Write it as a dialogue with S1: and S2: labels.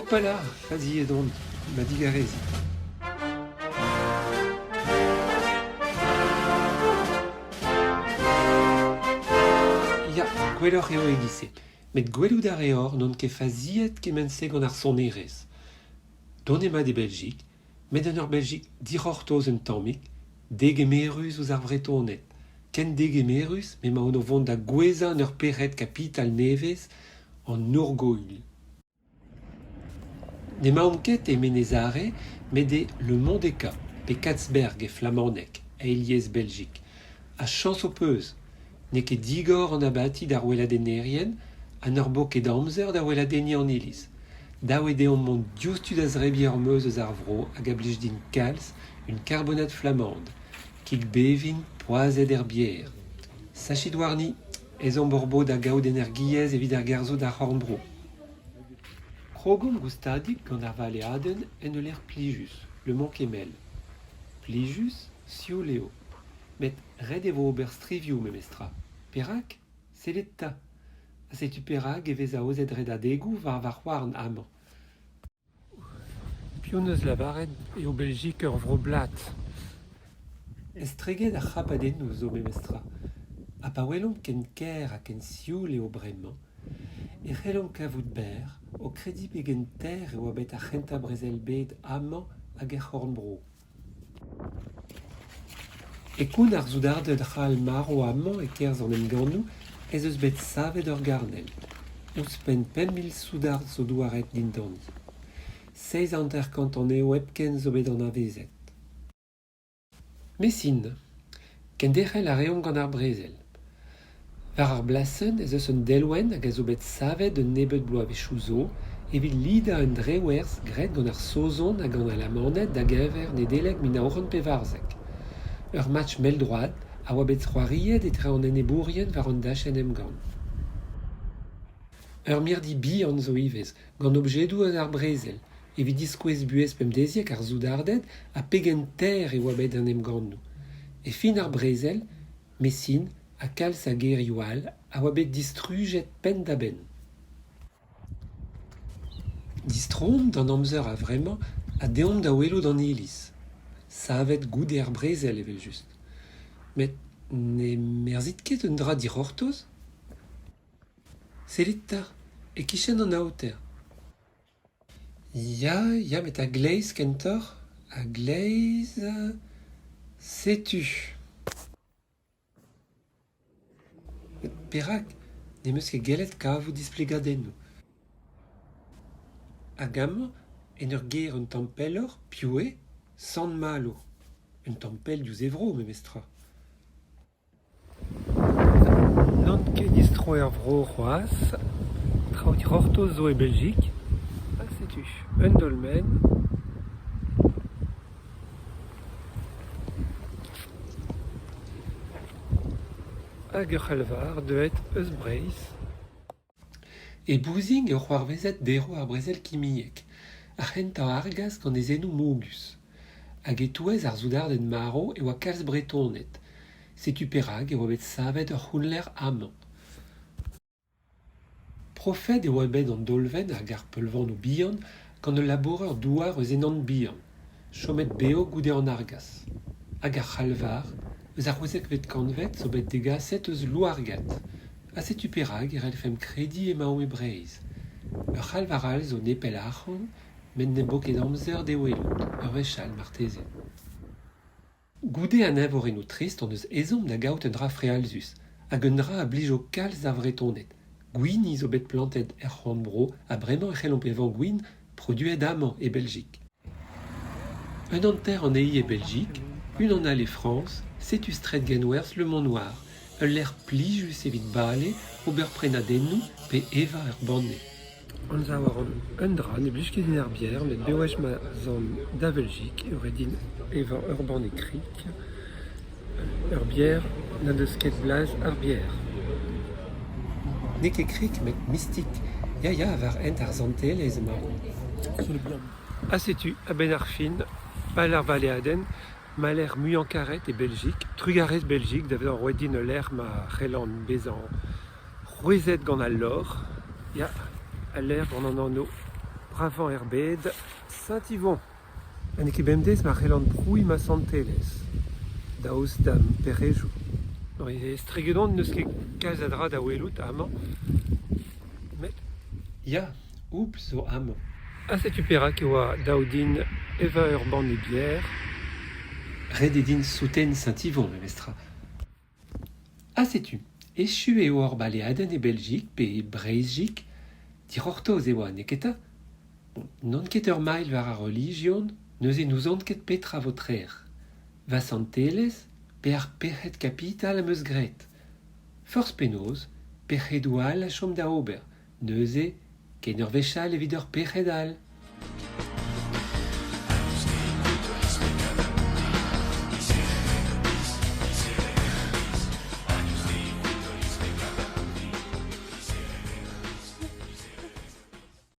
S1: Hopala, faziet on, ma digarezit. Ya, gwelloc'h eo e-giz-se. Met gwelout a reor n'on ket faziet kement-se gant ar sonerezh. Donemat e Beljik, met en ur Beljik dic'hortoz un tammig, degemerus ouzh ar Vretoned, ken degemerus m'emaon o vont da gouezhañ en ur pec'hed kapital nevez, an ourgoulh. N'emaomp ket e Menez Are met e Le Mont-des-Cats, pe Katsberg e flamaneg, eil yezh Beljik. Ha chañs ho peus ! N'eo ket digor an abati d'ar weladennerien ha n'hor bo ket amzer da weladenniñ an iliz. Dav eo deomp mont diouzhtu da zebriñ ur meuz eus ar vro hag a blij din kalz, un carbonade flamande, kig bevin poazhet er bier. Sachit warni, ezhomm hor bo da gaout energiezh evit argerzhout ar c'horn-bro. Krogomp goustadik gant ar valeadenn en ul lec'h plijus, Le Mont-Kemel. Plijus, sioul eo. Met ret e vo ober strivioù memestra. Perak ? Sellit 'ta ! Ha setu perak e vez aozet redadegoù war varc'h-houarn amañ. Piv 'neus lavaret eo Beljik ur vro blat ? Estreget ar c'hrapadennoù zo memestra. Ha pa welomp ken kaer ha ken sioul eo bremañ e c'hellomp kavout berr o krediñ pegen taer e oa bet ar C'hentañ Brezel-bed amañ hag er c'horn-bro. E koun ar soudarded c'hall marv amañ e-kerzh an emgannoù ez eus bet savet ur garnel. Ouzhpenn 5 000 soudard zo douaret dindani. 57 anezho hepken zo bet anavezet. Messine. Kenderc'hel a reomp gant ar brezel. War ar blasenn ez eus un delwenn hag a zo bet savet un nebeud bloavezhioù zo evit lidañ un drewerzh graet gant ar Saozon hag an Alamaned da-geñver Nedeleg 1914. Ur match mell-droad a oa bet c'hoariet etre an enebourien war an dachenn emgann. Ur mirdi bihan zo ivez, gant objedoù eus ar brezel, evit diskouez buhez pemdeziek ar soudarded ha pegen taer e oa bet an emgannoù. E fin ar brezel, Messine ha kalz a gêrioù all a oa bet distrujet penn-da-benn. Distroomp d'an amzer a-vremañ ha deomp da welout an iliz, savet goude ar brezel evel-just. Met ne merzhit ket un dra dic'hortoz ? Sellit 'ta, e-kichen an aoter. Ya, ya, met a-gleiz kentoc'h, a-gleiz… Setu. Met perak n'em eus ket gellet kavout displegadennoù ? Hag amañ, en ur gêr un tamm pelloc'h, piv eo ? Sant-Malo. Un tamm pell diouzh e vro memestra. N'on ket distro er vro c'hoazh. Traoù dic'hortoz zo e Beljik. Ha setu un dolmen. Hag ur c'halvar deuet eus Breizh. E Bouzing eo c'hoarvezet deroù ar brezel kimiek, ar c'hentañ argas gant aezhennoù mougus. Hag e-touez ar soudarded marv e oa kalz Bretoned. Setu perak e oa bet savet ur c'hounlec'h amañ. Profet e oa bet an dolven hag ar peulvanoù bihan gant ul labourer-douar eus Henant-Bihan, chomet bev goude an argas. Hag ar c'halvar, eus ar c'hwezekvet kantved zo bet degaset eus Louargad. Ha setu perak e c'hellfemp krediñ emaomp e Breizh. Ur c'halvar all zo nepell ac'hann met n'em bo ket amzer d'e welout, ur wech all marteze. Goude an eñvorennoù trist hon eus ezhomm da gaout un dra frealzus hag un dra a blijo kalz d'ar Vretoned. Gwini zo bet plantet er c'horn-bro ha bremañ e c'hellomp evañ gwin produet amañ e Beljik. Un hanter anezhi e Beljik, unan all e Frañs, setu straed genwerzh Le Mont-Noir, ul lec'h plijus evit bale, ober prenadennoù pe evañ ur banne. Anzav a ran un dra, ne blij ket din ar bier, met bewech ma 'z an da Veljik eo ret din evañ ur banne krik, ur bier n'a deus ket blaz ar bier. N'eo ket krik met mistik, ya ya, war hent ar santelezh emaon. Ha setu, a-benn ar fin, pal ar valeadenn, ma lec'h muiañ-karet e Beljik, trugarez Beljik da vezañ roet din ul lec'h ma c'hellan bezañ C'hwezhet gant al lorc'h, ya, al lec'h gant an anv. Bravañ er bed, Saint-Yvon! Ha n'eo ket bemdez ma c'hellan prouiñ ma santelezh, daoust da'm pec'hedoù. Estregedon n'eus ket kalz a dra da welout amañ, met ya, houbl zo amañ. Ha setu perak e oa dav din evañ ur banne bier. Ret eo din souten Saint-Yvon memestra. Ha setu, echu eo hor baleadenn e Beljik pe e Breizhjik. Dic'hortoz e oa, neketa ? N'on ket ur mailh war ar relijion, neuze n'ouzon ket petra 'vo trec'h. Va santelezh pe ar pec'hed kapital am eus graet. Forzh penaos, pec'hedoù all a chom da ober, neuze ken ur wech all evit ur pec'hed all.